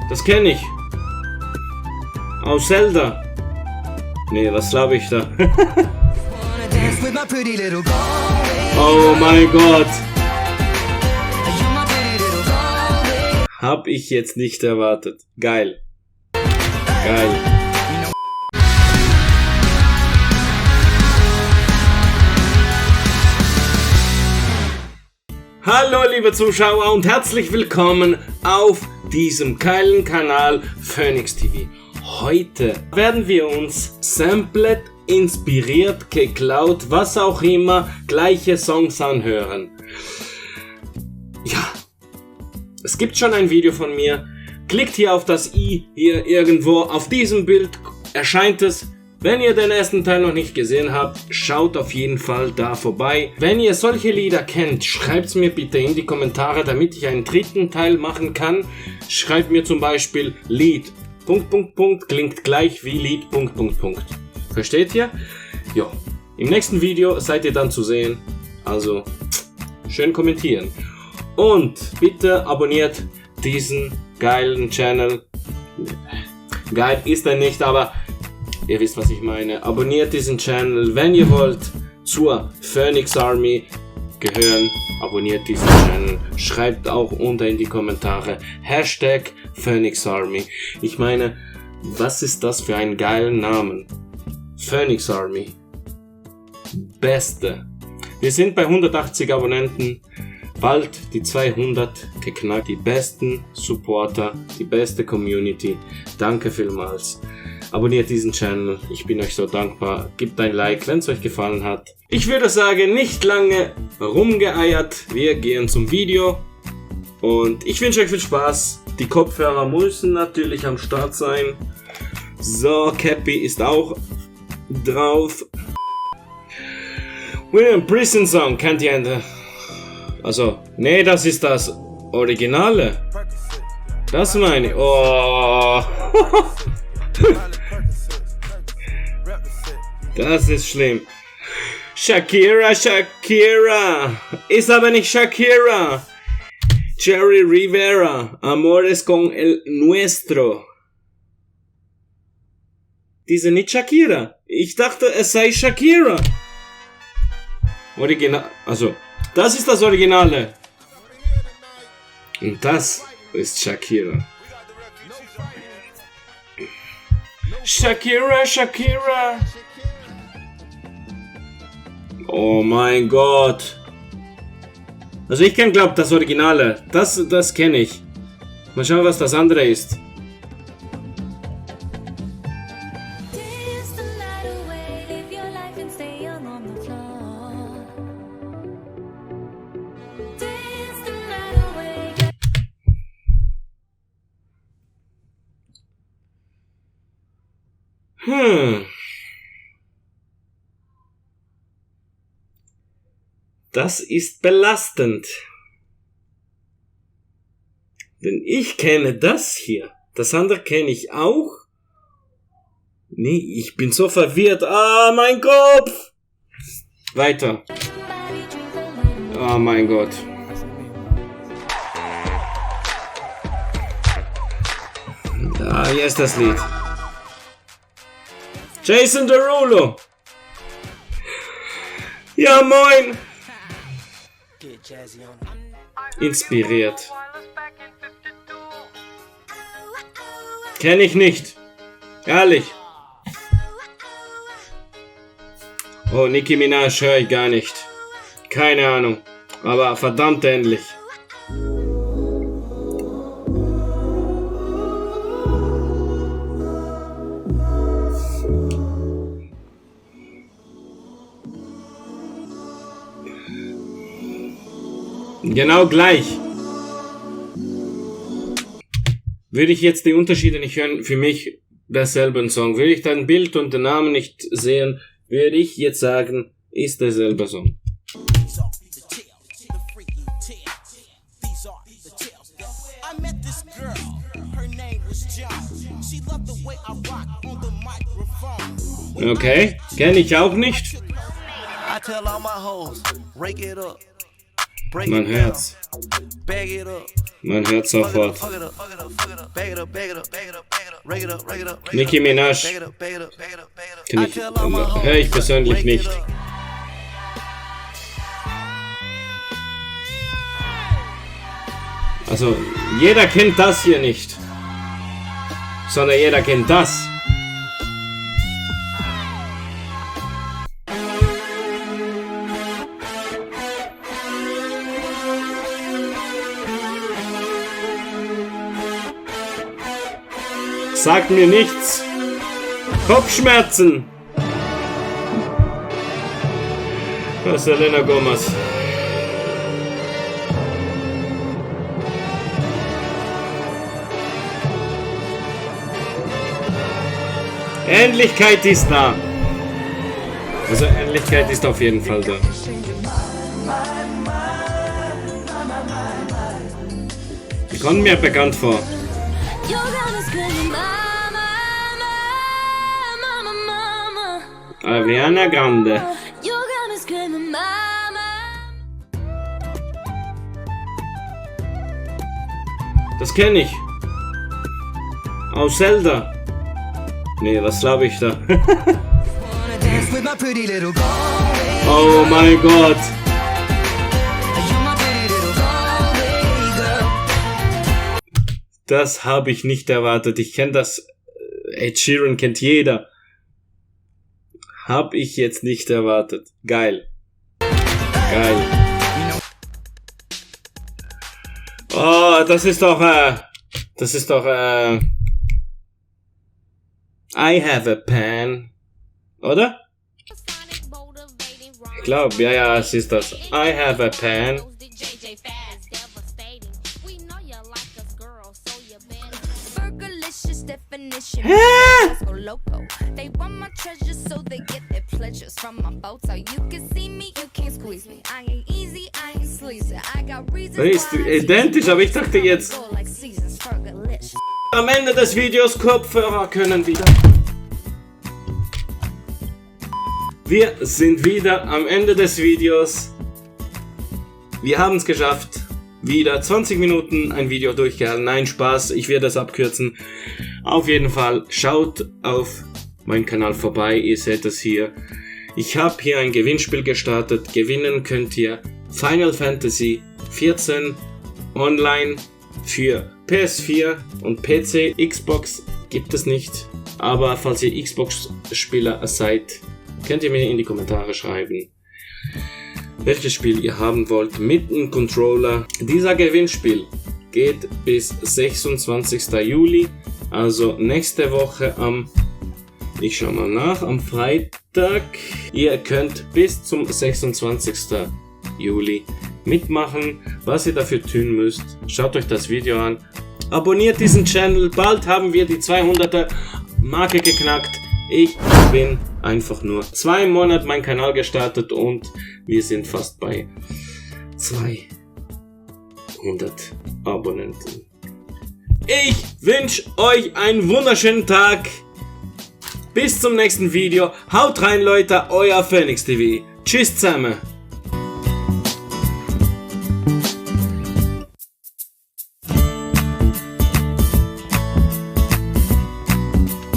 Das kenne ich. Aus Zelda. Nee, was glaube ich da? Oh mein Gott. Hab ich jetzt nicht erwartet. Geil. Geil. Hallo liebe Zuschauer und herzlich willkommen auf diesem geilen Kanal Phoenix TV. Heute werden wir uns sampled, inspiriert, geklaut, was auch immer, gleiche Songs anhören. Ja, es gibt schon ein Video von mir. Klickt hier auf das i hier irgendwo. Auf diesem Bild erscheint es. Wenn ihr den ersten Teil noch nicht gesehen habt, schaut auf jeden Fall da vorbei. Wenn ihr solche Lieder kennt, schreibt es mir bitte in die Kommentare, damit ich einen dritten Teil machen kann. Schreibt mir zum Beispiel Lied ... klingt gleich wie Lied ... Versteht ihr? Ja. Im nächsten Video seid ihr dann zu sehen. Also, schön kommentieren. Und bitte abonniert diesen geilen Channel. Geil ist er nicht, aber ihr wisst, was ich meine. Abonniert diesen Channel, wenn ihr wollt zur Phoenix Army gehören. Abonniert diesen Channel. Schreibt auch unter in die Kommentare Hashtag Phoenix Army. Ich meine, was ist das für einen geilen Namen? Phoenix Army. Beste. Wir sind bei 180 Abonnenten. Bald die 200 geknackt. Die besten Supporter, die beste Community. Danke vielmals. Abonniert diesen Channel, ich bin euch so dankbar. Gebt ein Like, wenn es euch gefallen hat. Ich würde sagen, nicht lange rumgeeiert. Wir gehen zum Video. Und ich wünsche euch viel Spaß. Die Kopfhörer müssen natürlich am Start sein. So, Cappy ist auch drauf. William Prison Song, kennt ihr? Also, nee, das ist das Originale. Das meine ich. Oh. Das ist schlimm. Shakira, Shakira. Ist aber nicht Shakira. Jerry Rivera. Amores con el nuestro. Diese nicht Shakira. Ich dachte, es sei Shakira. Original. Also, das ist das Originale. Und das ist Shakira. Shakira, Shakira. Oh mein Gott. Also ich kenne, glaube das Originale. Das kenne ich. Mal schauen, was das andere ist. Das ist belastend. Denn ich kenne das hier. Das andere kenne ich auch. Nee, ich bin so verwirrt. Ah, mein Kopf! Weiter. Oh mein Gott. Ah, hier ist das Lied. Jason Derulo. Ja, moin. Inspiriert. Kenn ich nicht. Ehrlich. Oh, Nicki Minaj höre ich gar nicht. Keine Ahnung. Aber verdammt ähnlich. Genau gleich. Würde ich jetzt die Unterschiede nicht hören, für mich derselben Song. Würde ich dein Bild und den Namen nicht sehen, würde ich jetzt sagen, ist derselbe Song. Okay, kenne ich auch nicht. Mein Herz. Mein Herz sofort. Nicki Minaj. Höre ich persönlich nicht. Also, jeder kennt das hier nicht. Sondern jeder kennt das. Sagt mir nichts. Kopfschmerzen. Das ist Selena Gomez. Ähnlichkeit ist da. Also Ähnlichkeit ist auf jeden Fall da. Die kommen mir bekannt vor. Ariana Grande. Das kenne ich. Aus Zelda. Nee, was glaube ich da? Oh mein Gott. Das habe ich nicht erwartet. Ich kenne das. Ed Sheeran kennt jeder. Hab ich jetzt nicht erwartet. Geil. Geil. Oh, das ist doch I have a pen. Oder? Ich glaube, ja, es ist das. I have a pen. Hä? Ist identisch, aber ich dachte jetzt. Am Ende des Videos Kopfhörer können wieder. Wir sind wieder am Ende des Videos. Wir haben es geschafft. Wieder 20 Minuten ein Video durchgehalten. Nein, Spaß, ich werde es abkürzen. Auf jeden Fall, schaut auf meinen Kanal vorbei, ihr seht es hier. Ich habe hier ein Gewinnspiel gestartet. Gewinnen könnt ihr Final Fantasy 14 online für PS4 und PC. Xbox gibt es nicht, aber falls ihr Xbox-Spieler seid, könnt ihr mir in die Kommentare schreiben, welches Spiel ihr haben wollt mit dem Controller. Dieser Gewinnspiel geht bis 26. Juli, also nächste Woche ich schau mal nach, am Freitag. Ihr könnt bis zum 26. Juli mitmachen. Was ihr dafür tun müsst, schaut euch das Video an. Abonniert diesen Channel, bald haben wir die 200er Marke geknackt. Ich bin einfach nur 2 Monate meinen Kanal gestartet und wir sind fast bei 200 Abonnenten. Ich wünsche euch einen wunderschönen Tag. Bis zum nächsten Video. Haut rein, Leute, euer Phoenix TV. Tschüss zusammen.